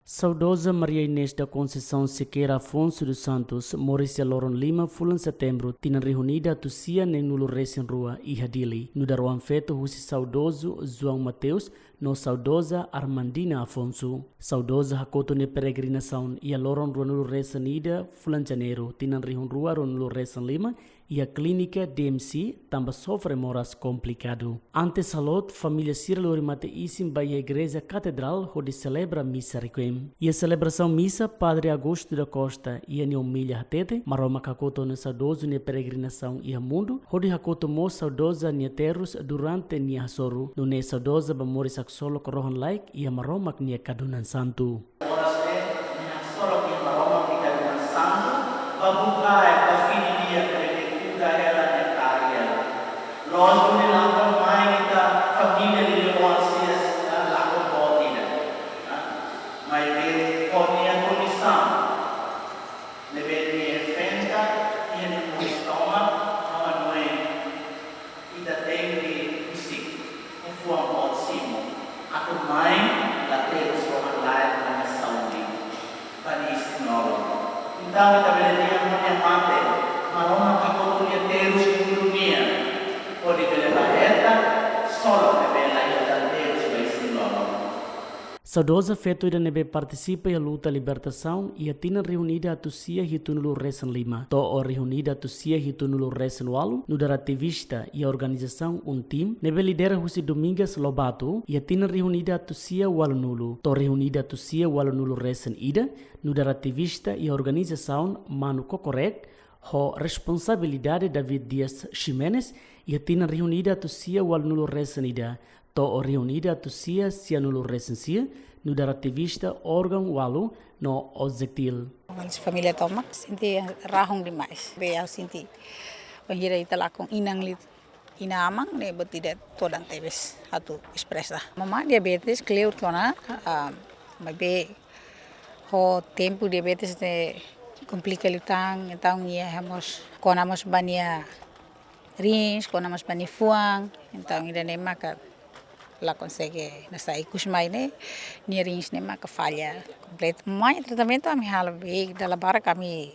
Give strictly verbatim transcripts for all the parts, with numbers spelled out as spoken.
Saudoza Maria Inês da Conceição Sequeira Afonso dos Santos moris iha loron lima fulan Setembru, tinan rihun ida atus sia neenulu resin rua, iha Dili, nu'udar oan feto husi saudozu João Mateus no saudoza Armandina Afonso. Saudoza hakotu nia peregrinasaun iha loron ruanulu resin ida fulan Janeiru, tinan rihun rua ruanulu resin lima, iha klínika D M C, tanba sofre moras komplikadu. Antes halot, família sira lori mate-isin ba iha Igreja Katedrál hodi selebra misa requiem. Iha selebrasaun misa, Padre Augusto da Costa iha nia omilia hatete, Maromak hakotu ona saudozu nia peregrinasaun iha mundu, hodi hakotu mós saudoza nia terus durante nia hasoru. Nune'e saudoza bá moris haksolok rohan-laek iha Maromak nia kadunan santu. Moras ne'e, nia haksolok iha Maromak nia kadunan santu, bá buka ai ba fini di'ak ne'ebé kuda hela nia kari. Loos duni lakon mai ita família nia oan sira lakon boot ida. Maibé ho nia kondisaun ne'ebé nia enfrenta, nia moris tomak, ha'u hanoin ita tenke husik ho fuan boot simu, atu mai la terus rohan-laek no nia saúde ba nia isin-lolon. Entaun, ita bele dehan ho nia mate, Maromak hakotu nia terus mundu nian, hodi bele bá hetan solok ne'ebé la iha terus ba isin-lolon. Saudoza feto ida ne'ebé partisipa iha luta libertasaun iha tinan rihun ida atus sia hitunulu resin lima to'o rihun ida atus sia hitunulu resin ualu, nu'udar ativista iha organizasaun UNTIM, ne'ebé lidera husi Domingas Lobato iha tinan rihun ida atus sia ualunulu to'o rihun ida atus sia ualunulu resin ida, nu'udar ativista iha organizasaun Manu Kokorek, ho responsabilidade David Dias Ximenes, iha tinan rihun ida atus sia ualunulu resin ida to'o rihun ida atus sia sianulu resin sia, nu'udar ativista órgaun ualu no OJECTIL. Manis família tomak, sente rahun demais. Be, ha'u sente, bainhira ita lakon inan liu, inan-aman ne'e buat ida todan tebes atu espresa. Mamá diabetes, kleur tiha ona, ah, maibé ho tempu diabetes ne'e komplika liután, entaun nia iha mós, kona mós ba nia rins, kona mós ba nia fuan, entaun ida-ne'e maka la konsege nasa ikus mai ne'e, nia rins ne'e maka falla kompletu. Mai tratamentu ami halo be, dala barak ami,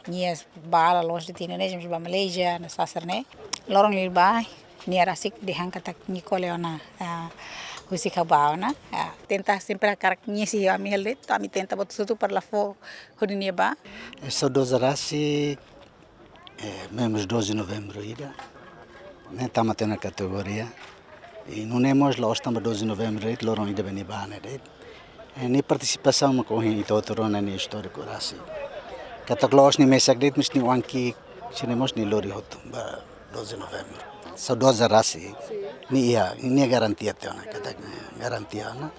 nia bá la loos de'it iha Indonézia, mós bá Malázia, no sasar ne'e. Loron liubá, nia rasik dehan katak nia kole ona, ah, husik ha'u bá ona. Ah, tenta sempre hakarak nia sei ami hela de'it, to'o ami tenta buat hotu-hotu para la fó hodi nia bá. Eh, saudoza rasik, eh, membru doze de Novembru ida, ne'e tama tiha ona kategoria. I nune'e mós la'ós tanba doze de Novembru de'it, loron ida be nia bá ne'e de'it. Eh, nia partisipasaun mak ohin ita hotu rona nia istóriku rasik. Katak la'ós nia mesak de'it, mas nia oan-ki'ik sira-ne'e mós nia lori hotu ba doze de Novembru. Saudoza rasik, nia iha, nia garantia tiha ona, katak nia garantia ona.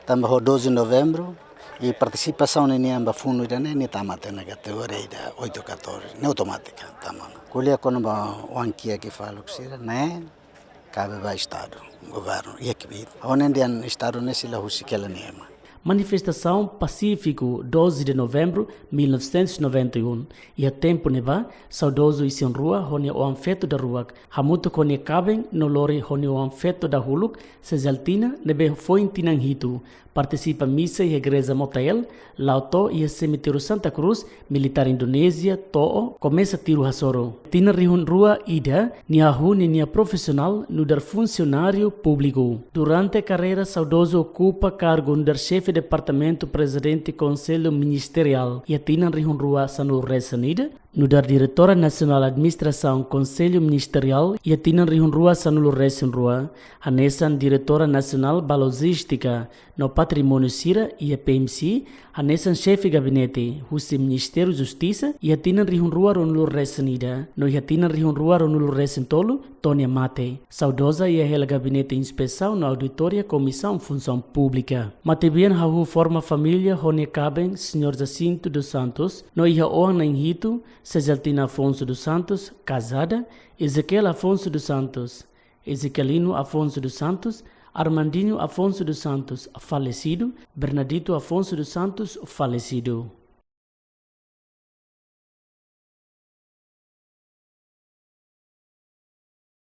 Tanba ho doze de Novembru, i partisipasaun ninian ba funu ida-ne'e, nia tama tiha ona kategoria ida oito catorze, ne'e automátika tama ona. Ko'alia kona-ba oan-kiak i faluk sira-ne'e, kabe ba Estadu, governu, iha kbiit. Ha'u hanoin dehan Estadu ne'e sei la husik hela nia ema. Manifestasaun pasífiku doze de Novembru mil novecentos e noventa e um. Iha tempu ne'ebá, saudozu isin-rua ho nia oan-feto daruak, hamutuk ho nia kaben no lori ho nia oan-feto dahuluk, Sejaltina, ne'ebé foin tinan hitu, partisipa misa iha Igreja Motael, la'o to'o iha Semitériu Santa Cruz, militár Indonézia to'o komesa tiru hasoru. Tinan rihun rua ida, nia hahú ninia profisionál nu'udar funsionáriu públiku. Durante karreira, saudozu okupa kargu nu'udar Xefe Departamentu Prezidente Konsellu Ministeriál iha tinan rihun rua sanulu resin ida, nu'udar Diretora Nasionál Administrasaun Konsellu Ministeriál iha tinan rihun rua sanulu resin rua, hanesan Diretora Nasionál ba Lojístika no Patrimóniu sira iha P M C, hanesan Xefe Gabinete husi Ministériu Justisa iha tinan rihun rua ruanulu resin ida, no iha tinan rihun rua ruanulu resin tolu, to'o nia mate. Saudoza iha hela Gabinete Inspesaun no Auditória Komisaun Funsaun Públika. Matebian hahú forma família ho nia kaben, Señór Jacinto dos Santos, no iha oan na'in hitu, Sejaltina Afonso dos Santos, casada, Ezequiel Afonso dos Santos, Ezequielino Afonso dos Santos, Armandinho Afonso dos Santos, falecido, Bernardito Afonso dos Santos, falecido.